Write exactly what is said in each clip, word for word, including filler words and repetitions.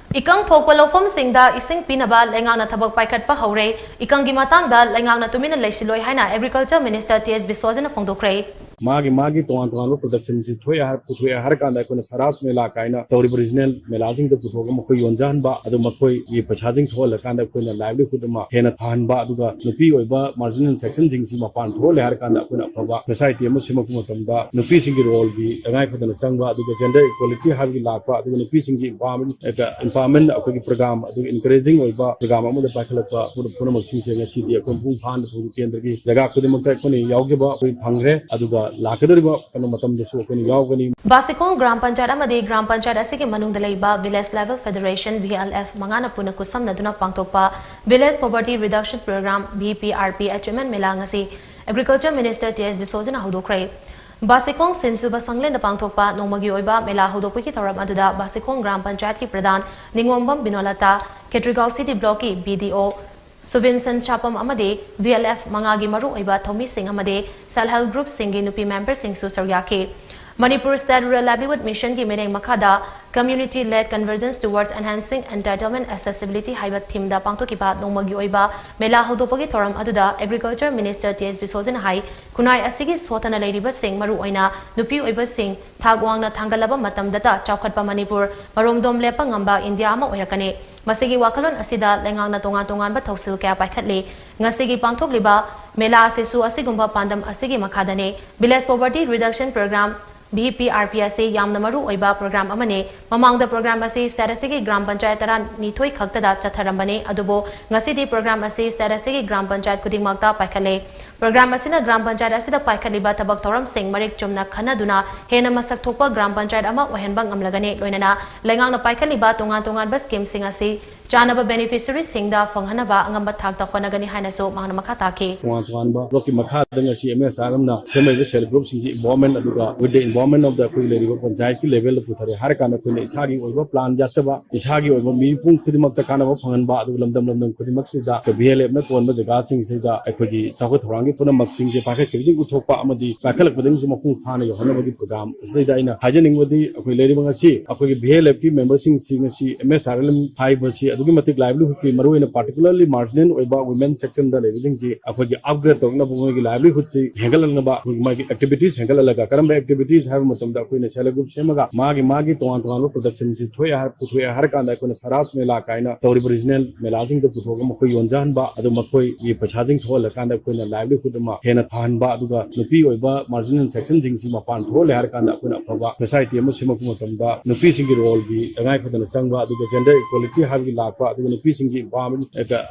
ꯏꯀꯪ ꯊꯣꯛꯄ ꯂꯧꯐꯝꯁꯤꯡꯗ ꯏꯁꯤꯡ ꯄꯤꯅꯕ ꯂꯩꯉꯥꯛꯅ ꯊꯕꯛ ꯄꯥꯏꯈꯠꯄ ꯍꯧꯔꯦ꯫ ꯏꯀꯪꯒꯤ ꯃꯇꯥꯡꯗ ꯂꯩꯉꯥꯛꯅ ꯇꯨꯃꯤꯟꯅ ꯂꯩꯁꯤꯜꯂꯣꯏ ꯍꯥꯏꯅ Agriculture Minister ꯇꯤ ꯑꯦꯁ ꯕꯤꯁꯣꯖꯤꯅ ꯐꯣꯡꯗꯣꯛꯈ꯭ꯔꯦ꯫ ꯃꯥꯒꯤ ꯃꯥꯒꯤ ꯇꯣꯉꯥꯟ ꯇꯣꯉꯥꯟꯕ productionꯁꯤ ꯊꯣꯛꯑꯦ ꯍꯥꯏ-, ꯄꯨꯊꯣꯛꯑꯦ ꯍꯥꯏꯔ ꯀꯥꯟꯗ ꯑꯩꯈꯣꯏꯅ ꯁꯔꯥꯁ ꯃꯦꯂꯥ ꯀꯥꯏꯅ ꯇꯧꯔꯤꯕ regional ꯃꯦꯂꯥꯁꯤꯡꯗ ꯄꯨꯊꯣꯛꯑꯒ ꯃꯈꯣꯏ ꯌꯣꯟꯖꯍꯟꯕ, ꯑꯗꯨ ꯃꯈꯣꯏꯒꯤ ꯄꯩꯁꯥꯁꯤꯡ ꯊꯣꯛꯍꯜꯂꯀꯥꯟꯗ ꯑꯩꯈꯣꯏꯅ livelihood ꯑꯃ ꯍꯦꯟꯅ ꯐꯍꯟꯕ, ꯑꯗꯨꯒ ꯅꯨꯄꯤ ꯑꯣꯏꯕ marginal sectionꯁꯤꯡꯁꯤ ꯃꯄꯥꯟ ꯊꯣꯛꯍꯜꯂꯦ ꯍꯥꯏꯔ ꯀꯥꯟꯗ ꯑꯩꯈꯣꯏꯅ ꯑꯐꯕ society ꯑꯃ ꯁꯦꯝꯃꯛꯄ ꯃꯇꯝꯗ ꯅꯨꯄꯤꯁꯤꯡꯒꯤ roleꯒꯤ ꯇꯉꯥꯏ ꯐꯗꯅ ꯆꯪꯕ, ꯑꯗꯨꯒ gender equality ꯍꯥꯏꯕꯒꯤ ꯂꯥꯛꯄ, ꯑꯗꯨꯒ ꯅꯨꯄꯤꯁꯤꯡꯒꯤ empowerment, empowerment ꯑꯩꯈꯣꯏꯒꯤ program, ꯑꯗꯨꯒ encouraging ꯑꯣꯏꯕ program ꯑꯃꯗ ꯄꯥꯏꯈꯠꯂꯛꯄ ꯄꯨꯝꯅꯃꯛꯁꯤꯡꯁꯦ ꯉꯁꯤꯗꯤ ꯑꯩꯈꯣꯏ ꯃꯄꯨꯡ ꯐꯥꯅ ꯊꯧꯒꯤ ꯀꯦꯟꯗ꯭ꯔꯒꯤ ꯖꯒꯥ ꯈꯨꯗꯤꯡꯃꯛꯇ ꯑꯩꯈꯣꯏꯅ ꯌꯥꯎꯖꯕ ꯑꯩꯈꯣꯏ ꯐꯪꯈ꯭ꯔꯦ꯫ ꯑꯗꯨꯒ ꯂꯥꯛꯀꯗꯧꯔꯤꯕ ꯀꯩꯅꯣ ꯃꯇꯝꯗꯁꯨ ꯑꯩꯈꯣꯏꯅ ꯌꯥꯎꯒꯅꯤ꯫ ꯕꯥꯁꯤꯈꯣꯡ ꯒ꯭ꯔꯥꯝ ꯄꯟꯆꯥꯌꯠ ꯑꯃꯗꯤ ꯒ꯭ꯔꯥꯝ ꯄꯟꯆꯥꯌꯠ ꯑꯁꯤꯒꯤ ꯃꯅꯨꯡꯗ ꯂꯩꯕ Village Level Federation, V L F, ꯃꯉꯥꯅ ꯄꯨꯟꯅ ꯈꯨꯠꯁꯝꯅꯗꯨꯅ ꯄꯥꯡꯊꯣꯛꯄ Village Poverty Reduction Program, V P R P, Achievement mela ꯉꯁꯤ Agriculture Minister ꯇꯤ ꯑꯦꯁ ꯕꯤꯁꯣꯖꯤꯅ ꯍꯧꯗꯣꯛꯈ꯭ꯔꯦ꯫ ꯕꯥꯁꯤꯈꯣꯡ ꯁꯤꯟꯁꯨꯕ ꯁꯪꯂꯦꯟꯗ ꯄꯥꯡꯊꯣꯛꯄ ꯅꯣꯡꯃꯒꯤ ꯑꯣꯏꯕ ꯃꯦꯂꯥ ꯍꯧꯗꯣꯛꯄꯒꯤ ꯊꯧꯔꯝ ꯑꯗꯨꯗ ꯕꯥꯁꯤꯈꯣꯡ ꯒ꯭ꯔꯥꯝ ꯄꯟꯆꯥꯌꯠꯀꯤ ꯄ꯭ꯔꯙꯥꯟ ꯅꯤꯉꯣꯝꯕꯝ ꯕꯤꯅꯣꯂꯇꯥ, ꯈꯦꯇ꯭ꯔꯤꯒꯥꯎ ꯁꯤꯇꯤ ꯕ꯭ꯂꯣꯛꯀꯤ ꯕꯤ ꯗꯤ ꯑꯣ ꯁꯨꯕꯤꯟꯁꯟ ꯁꯥꯄꯝ ꯑꯃꯗꯤ ꯚꯤ ꯑꯦꯜ ꯑꯦꯐ ꯃꯉꯥꯒꯤ ꯃꯔꯨꯑꯣꯏꯕ ꯊꯧꯃꯤꯁꯤꯡ ꯑꯃꯗꯤ Self Help Groupꯁꯤꯡꯒꯤ ꯅꯨꯄꯤ memberꯁꯤꯡꯁꯨ ꯁꯔꯨꯛ ꯌꯥꯈꯤ꯫ ꯃꯅꯤꯄꯨꯔ State Rural Livelihood Missionꯒꯤ ꯃꯤꯠꯌꯦꯡ ꯃꯈꯥꯗ Community Led Convergence Towards Enhancing Entitlement Accessibility ꯍꯥꯏꯕ themeꯗ ꯄꯥꯡꯊꯣꯛꯈꯤꯕ ꯅꯣꯡꯃꯒꯤ ꯑꯣꯏꯕ ꯃꯦꯂꯥ ꯍꯧꯗꯣꯛꯄꯒꯤ ꯊꯧꯔꯝ ꯑꯗꯨꯗ Agriculture Minister ꯇꯤ ꯑꯦꯁ ꯕꯤꯁꯣꯖꯤꯅ ꯍꯥꯏ, ꯈꯨꯟꯅꯥꯏ ꯑꯁꯤꯒꯤ ꯁꯣꯠꯊꯅ ꯂꯩꯔꯤꯕꯁꯤꯡ, ꯃꯔꯨꯑꯣꯏꯅ ꯅꯨꯄꯤ ꯑꯣꯏꯕꯁꯤꯡ, ꯊꯥꯛ ꯋꯥꯡꯅ ꯊꯥꯡꯒꯠꯂꯕ ꯃꯇꯝꯗꯇ ꯆꯥꯎꯈꯠꯄ ꯃꯅꯤꯄꯨꯔ ꯃꯔꯣꯝꯗꯣꯝ ꯂꯦꯞꯄ ꯉꯝꯕ ꯏꯟꯗꯤꯌꯥ ꯑꯃ ꯑꯣꯏꯔꯛꯀꯅꯤ꯫ ꯃꯁꯤꯒꯤ ꯋꯥꯈꯜꯂꯣꯟ ꯑꯁꯤꯗ ꯂꯩꯉꯥꯛꯅ ꯇꯣꯉꯥꯟ ꯇꯣꯉꯥꯟꯕ ꯊꯧꯁꯤꯜ ꯀꯌꯥ ꯄꯥꯏꯈꯠꯂꯤ꯫ ꯉꯁꯤꯒꯤ ꯄꯥꯡꯊꯣꯛꯂꯤꯕ ꯃꯦꯂꯥ ꯑꯁꯤꯁꯨ ꯑꯁꯤꯒꯨꯝꯕ ꯄꯥꯟꯗꯝ ꯑꯁꯤꯒꯤ ꯃꯈꯥꯗꯅꯤ꯫ Village Poverty Reduction Program, V P R ꯄꯤ ꯑꯁꯤ ꯌꯥꯝꯅ ꯃꯔꯨ ꯑꯣꯏꯕ program ꯑꯃꯅꯤ꯫ ꯃꯃꯥꯡꯗ program ꯑꯁꯤ state ꯑꯁꯤꯒꯤ ꯒ꯭ꯔꯥꯝ ꯄꯟꯆꯥꯌꯠ ꯇꯔꯥꯅꯤꯊꯣꯏ ꯈꯛꯇꯗ ꯆꯠꯊꯔꯝꯕꯅꯤ, ꯑꯗꯨꯕꯨ ꯉꯁꯤꯗꯤ program ꯑꯁꯤ state ꯑꯁꯤꯒꯤ ꯒ꯭ꯔꯥꯝ ꯄꯟꯆꯥꯌꯠ ꯈꯨꯗꯤꯡꯃꯛꯇ ꯄꯥꯏꯈꯠꯂꯦ꯫ Program ꯑꯁꯤꯅ ꯒ꯭ꯔꯥꯝ ꯄꯟꯆꯥꯌꯠ ꯑꯁꯤꯗ ꯄꯥꯏꯈꯠꯂꯤꯕ ꯊꯕꯛ ꯊꯧꯔꯝꯁꯤꯡ ꯃꯔꯤꯛ ꯆꯨꯝꯅ ꯈꯟꯅꯗꯨꯅ ꯍꯦꯟꯅ ꯃꯁꯛ ꯊꯣꯛꯄ ꯒ꯭ꯔꯥꯝ ꯄꯟꯆꯥꯌꯠ ꯑꯃ ꯑꯣꯏꯍꯟꯕ ꯉꯝꯂꯒꯅꯤ꯫ ꯂꯣꯏꯅꯅ ꯂꯩꯉꯥꯛꯅ ꯄꯥꯏꯈꯠꯂꯤꯕ ꯇꯣꯉꯥꯟ ꯇꯣꯉꯥꯟꯕ schemeꯁꯤꯡ ꯑꯁꯤ ꯆꯥꯅꯕ ꯕꯦꯅꯤꯐꯤꯁꯔꯤꯁꯤꯡꯗ ꯐꯪꯍꯟꯅꯕ ꯑꯉꯝꯕ ꯊꯥꯛꯇ ꯍꯣꯠꯅꯒꯅꯤ ꯍꯥꯏꯅꯁꯨ ꯃꯍꯥꯛꯅ ꯃꯈꯥ ꯇꯥꯈꯤ꯫ ꯇꯣꯉꯥꯟ ꯇꯣꯉꯥꯟꯕ ꯊꯕꯛꯀꯤ ꯃꯈꯥꯗ ꯉꯁꯤ ꯑꯦꯝ ꯑꯦꯁ ꯑꯥꯔ ꯑꯦꯝꯅ ꯁꯦꯝ ꯂꯩꯕ ꯁꯦꯜꯐ ꯒ꯭ꯔꯨꯞꯁꯤꯡꯁꯤ ꯏꯟꯚꯣꯜꯚꯃꯦꯟ ꯑꯗꯨꯒ with the involvement of the ꯑꯩꯈꯣꯏꯒꯤ ꯂꯩꯔꯤꯕ ꯄꯟꯆꯥꯌꯠꯀꯤ ꯂꯦꯚꯦꯜꯗ ꯄꯨꯊꯔꯦ ꯍꯥꯏꯔ ꯀꯥꯟꯗ ꯑꯩꯈꯣꯏꯅ ꯏꯁꯥꯒꯤ ꯑꯣꯏꯕ ꯄ꯭ꯂꯥꯟ ꯌꯥꯠꯆꯕ, ꯏꯁꯥꯒꯤ ꯑꯣꯏꯕ ꯃꯤꯄꯨꯝ ꯈꯨꯗꯤꯡꯃꯛꯇ ꯀꯥꯟꯅꯕ ꯐꯪꯍꯟꯕ, ꯑꯗꯨꯒ ꯂꯝꯗꯝ ꯂꯝꯗꯝ ꯈꯨꯗꯤꯡꯃꯛꯁꯤꯗ ꯕꯤ ꯑꯦꯜ ꯑꯦꯐꯅ ꯀꯣꯟꯕ ꯖꯒꯥꯁꯤꯡꯁꯤꯗ ꯑꯩꯈꯣꯏꯒꯤ ꯆꯥꯎꯈꯠ ꯊꯧꯔꯥꯡꯒꯤ ꯄꯨꯝꯅꯃꯛꯁꯤꯡꯁꯦ ꯄꯥꯏꯈꯠꯈꯤꯕꯁꯤꯡ ꯎꯠꯊꯣꯛꯄ ꯑꯃꯗꯤ ꯄꯥꯏꯈꯠꯂꯛꯄꯗꯒꯤꯁꯨ ꯃꯄꯨꯡ ꯐꯥꯅ ꯌꯧꯍꯟꯅꯕꯒꯤ ꯄ꯭ꯔꯣꯒ꯭ꯔꯥꯝ ꯑꯁꯤꯗꯩꯗ ꯑꯩꯅ ꯍꯥꯏꯖꯅꯤꯡꯕꯗꯤ ꯑꯩꯈꯣꯏ ꯂꯩꯔꯤꯕ ꯉꯁꯤ ꯑꯩꯈꯣꯏꯒꯤ ꯚꯤ ꯑꯦꯜ ꯑꯦꯐꯀꯤ ꯃꯦꯝꯕꯔꯁꯤꯡꯁꯤ ꯉꯁꯤ ꯑꯦꯝ ꯑꯦꯁ ꯑꯥꯔ ꯑꯦꯜ ꯑꯦꯝ ꯍꯥꯏꯕꯁꯤ ꯑꯗꯨꯛꯀꯤ ꯃꯇꯤꯛ ꯂꯥꯏꯚꯂꯤꯍꯨꯗꯀꯤ ꯃꯔꯨꯑꯣꯏꯅ ꯄꯥꯔꯇꯤꯀꯨꯂꯔꯂꯤ ꯃꯥꯔꯖꯤꯅꯦꯜ ꯑꯣꯏꯕ ꯋꯤꯃꯦꯟ ꯁꯦꯛꯁꯟꯗ ꯂꯩꯕꯁꯤꯡꯁꯤ ꯑꯩꯈꯣꯏꯒꯤ ꯑꯞꯒ꯭ꯔꯦꯗ ꯇꯧꯅꯕ ꯃꯣꯏꯒꯤ ꯂꯥꯏꯚꯂꯤꯍꯨꯗꯁꯤ ꯍꯦꯟꯒꯠꯍꯟꯅꯕ ꯑꯩꯈꯣꯏꯒꯤ ꯃꯥꯒꯤ ꯑꯦꯛꯇꯤꯚꯤꯇꯤꯁ ꯍꯦꯟꯒꯠꯍꯜꯂꯒ ꯀꯔꯝꯕ ꯑꯦꯛꯇꯤꯚꯤꯇꯤꯁ ꯍꯥꯏꯕ ꯃꯇꯝꯗ ꯑꯩꯈꯣꯏꯅ ꯁꯦꯜꯐ ꯍꯦꯜꯞ ꯒ꯭ꯔꯨꯞ ꯁꯦꯝꯃꯒ ꯃꯥꯒꯤ ꯃꯥꯒꯤ ꯇꯣꯉꯥꯟ ꯇꯣꯉꯥꯟꯕ ꯄ꯭ꯔꯗꯛꯁꯟꯁꯤ ꯊꯣꯛꯑꯦ ꯍꯥꯏ ꯄꯨꯊꯣꯛꯑꯦ ꯍꯥꯏꯔ ꯀꯥꯟꯗ ꯑꯩꯈꯣꯏꯅ ꯁꯔꯥꯁ ꯃꯦꯂꯥ ꯀꯥꯏꯅ ꯇꯧꯔꯤꯕ ꯔꯤꯖꯅꯦꯜ ꯃꯦꯂꯥꯁꯤꯡꯗ ꯄꯨꯊꯣꯛꯑꯒ ꯃꯈꯣꯏ ꯌꯣꯟꯖꯍꯟꯕ, ꯑꯗꯨ ꯃꯈꯣꯏꯒꯤ ꯄꯩꯁꯥꯁꯤꯡ ꯊꯣꯛꯍꯜꯂꯀꯥꯟꯗ ꯑꯩꯈꯣꯏꯅ ꯂꯥꯏꯚꯂꯤꯍꯨꯗ ꯑꯃ ꯍꯦꯟꯅ ꯐꯍꯟꯕ, ꯑꯗꯨꯒ ꯅꯨꯄꯤ ꯑꯣꯏꯕ ꯃꯥꯔꯖꯤꯅꯦꯜ ꯁꯦꯛꯁꯟꯁꯤꯡꯁꯤ ꯃꯄꯥꯟ ꯊꯣꯛꯍꯜꯂꯦ ꯍꯥꯏꯔ ꯀꯥꯟꯗ ꯑꯩꯈꯣꯏꯅ ꯑꯐꯕ ꯁꯣꯁꯥꯏꯇꯤ ꯑꯃ ꯁꯦꯝꯃꯛꯄ ꯃꯇꯝꯗ ꯅꯨꯄꯤꯁꯤꯡꯒꯤ ꯔꯣꯜꯒꯤ ꯇꯉꯥꯏ ꯐꯗꯅ ꯆꯪꯕ, ꯑꯗꯨꯒ ꯖꯦꯟꯗꯔ ꯏꯀ꯭ꯋꯦꯂꯤꯇꯤ ꯍꯥꯏꯕꯒꯤ ꯂꯥꯛꯄ, ꯑꯗꯨꯒ ꯅꯨꯄꯤꯁꯤꯡꯒꯤ empowerment,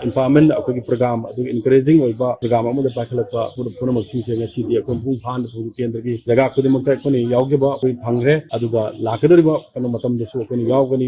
empowerment ꯑꯩꯈꯣꯏꯒꯤ ꯄ꯭ꯔꯣꯒ꯭ꯔꯥꯝ, ꯑꯗꯨꯒ ꯏꯟꯀꯔꯦꯖꯤꯡ ꯑꯣꯏꯕ ꯄ꯭ꯔꯣꯒ꯭ꯔꯥꯝ ꯑꯃꯗ ꯄꯥꯏꯈꯠꯂꯛꯄ ꯄꯨꯝꯅꯃꯛꯁꯤꯡꯁꯦ ꯉꯁꯤꯗꯤ ꯑꯩꯈꯣꯏ ꯃꯄꯨꯡ ꯐꯥꯅ ꯊꯧꯒꯤ ꯀꯦꯟꯗ꯭ꯔꯒꯤ ꯖꯒꯥ ꯈꯨꯗꯤꯡꯃꯛꯇ ꯑꯩꯈꯣꯏꯅ ꯌꯥꯎꯖꯕ ꯑꯩꯈꯣꯏ ꯐꯪꯈ꯭ꯔꯦ꯫ ꯑꯗꯨꯒ ꯂꯥꯛꯀꯗꯧꯔꯤꯕ ꯀꯩꯅꯣ ꯃꯇꯝꯗꯁꯨ ꯑꯩꯈꯣꯏꯅ ꯌꯥꯎꯒꯅꯤ꯫